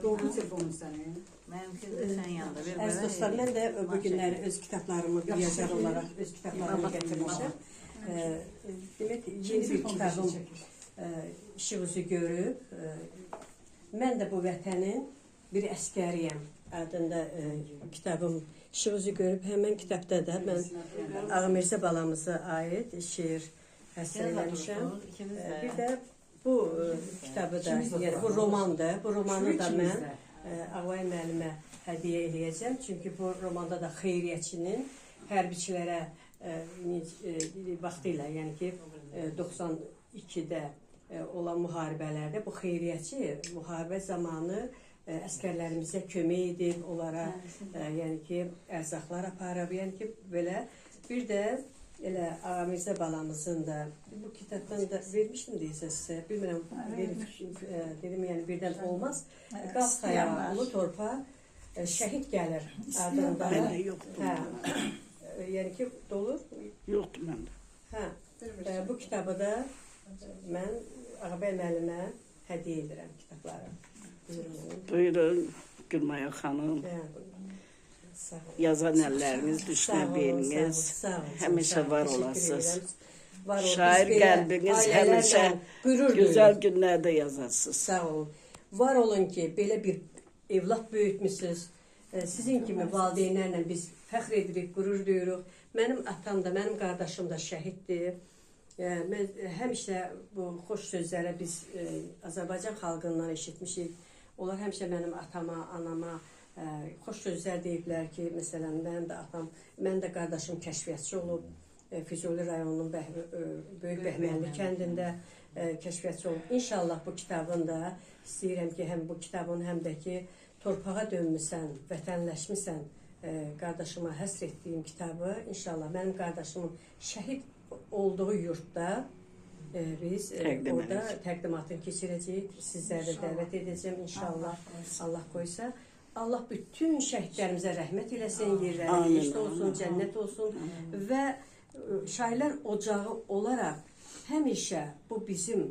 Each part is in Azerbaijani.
Doldu telefonun sənin. Mənimki də sən yanında. Ver Əziz belə. dostlar, mən də bu günləri öz kitablarımı bir yazar olaraq öz kitablarımı gətirmişəm. Demək, yeni bir kitabım işıq üzü görüb. Mən də bu vətənin bir əskəriyəm adında kitabım işıq üzü görüb. Həmən kitabda da mən Ağa Mirzə balamıza aid şeir həsr eləmişəm. İkimiz də. Bir də bu kitabı da, yəni bu romandır. Bu romanı da mən Ağay müəllimə hədiyyə eləyəcəm. Çünki bu romanda da xeyriyyəçinin hərbiçilərə vaxtı ilə, yəni ki 92-də olan müharibələrdə bu xeyriyyəçi müharibə zamanı əskərlərimizə kömək edib, onlara yəni ki ərzaqlar aparıb, yəni ki belə bir də elə Ağa Mirzə balamızın da bu kitabdan da vermişdim deyəsən sizə. Bilmirəm, dedim yəni birdən olmaz. Qafqaya, Ulu Torpaq şəhid gəlir adında. Məndə yoxdur. Hə. Yəni ki dolur. Yoxdur məndə. Hə. Bu kitabı da mən Ağabəy müəllimə hədiyyə edirəm kitabları. Buyurun müəllim. Buyurun Gülmaya xanım. Hə, buyurun. Sağ olun. Yazan əlləriniz, Sağ düşünən olun, beyniniz sağ olun, sağ olun, həmişə sağ olun. var Təşəkkür olasınız. edirəm. Var olun. Biz Şair belə qəlbiniz ailələrlə həmişə qürur gözəl duyuruq. günlərdə yazarsınız. Sağ olun. Var olun ki, belə bir evlad böyütmüsünüz. Sizin kimi valideynlərlə biz fəxr edirik, qürur duyuruq. Mənim atam da, mənim qardaşım da şəhiddir. Mən həmişə bu xoş sözlərə biz Azərbaycan xalqından eşitmişik. Onlar həmişə mənim atama, anama xoş sözlər deyiblər ki, məsələn, mənim də atam, mənim də qardaşım kəşfiyyatçı olub. Füzuli rayonunun Böyük Bəhmənli kəndində kəşfiyyatçı olub. İnşallah bu kitabın da istəyirəm ki, həm bu kitabın, həm də ki, torpağa dönmüsən, vətənləşmisən, qardaşıma həsr etdiyim kitabı inşallah mənim qardaşımın şəhid olduğu yurtda biz Təqdim orada edəcək. təqdimatını keçirəcəyik. Sizləri də dəvət edəcəm inşallah. Allah qoysa. Allah bütün şəhidlərimizə rəhmət eləsin, yerləri Amin, behişt olsun, cənnət olsun və şairlər ocağı olaraq həmişə bu bizim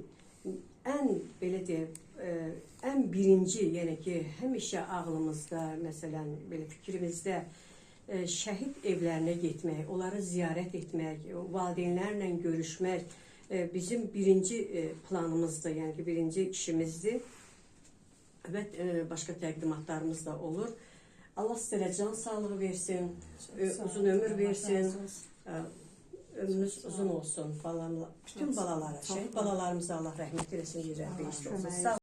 ən belə deyək, ən birinci, yəni ki, həmişə ağlımızda, məsələn, belə fikrimizdə şəhid evlərinə getmək, onları ziyarət etmək, valideynlərlə görüşmək bizim birinci planımızdır, yəni ki, birinci işimizdir. Və başqa təqdimatlarımız da olur. Allah sizlərə can sağlığı versin, uzun ömür versin. Ömrünüz uzun olsun. Bütün balalara, şəhid balalarımıza Allah rəhmət eləsin, yerləri behişt olsun. Sağ